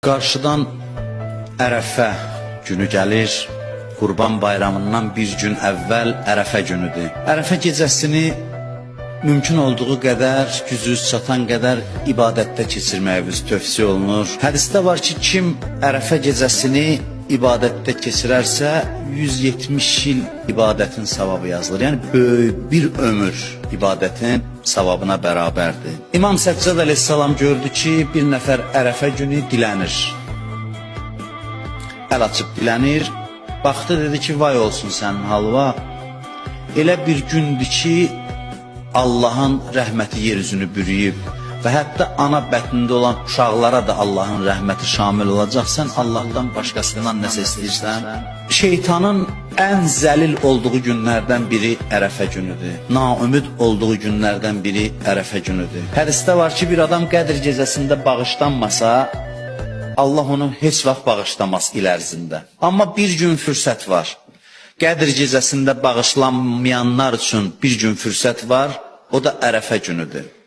Qarşıdan Ərəfə günü gəlir. Qurban Bayramından bir gün əvvəl Ərəfə günüdür. Ərəfə gecəsini mümkün olduğu qədər, gücünüz çatan qədər ibadətdə keçirməyiniz tövsiyə olunur. Hədisdə var ki, kim Ərəfə gecəsini ibadətdə keçirərsə, 170 il ibadətin savabı yazılır. Yəni böyük bir ömür ibadətin savabına bərabərdir. İmam Səccad əleyhissalam gördü ki, bir nəfər Ərəfə günü dilənir. Əl açıb dilənir. Baxdı dedi ki, vay olsun sənin halva. Elə bir gündür ki, Allahın rəhməti yer üzünü bürüyüb və hətta ana bətnində olan uşaqlara da Allahın rəhməti şamil olacaq. Sən Allahdan başqasından nəsə istəyirsən? Şeytanın ən zəlil olduğu günlərdən biri Ərəfə günüdür. Naümid olduğu günlərdən biri Ərəfə günüdür. Hədisdə var ki, bir adam Qədr gecəsində bağışlanmasa, Allah onu heç vaxt bağışlamaz il ərzində. Amma bir gün fürsət var. Qədr gecəsində bağışlanmayanlar üçün bir gün fürsət var, o da Ərəfə günüdür.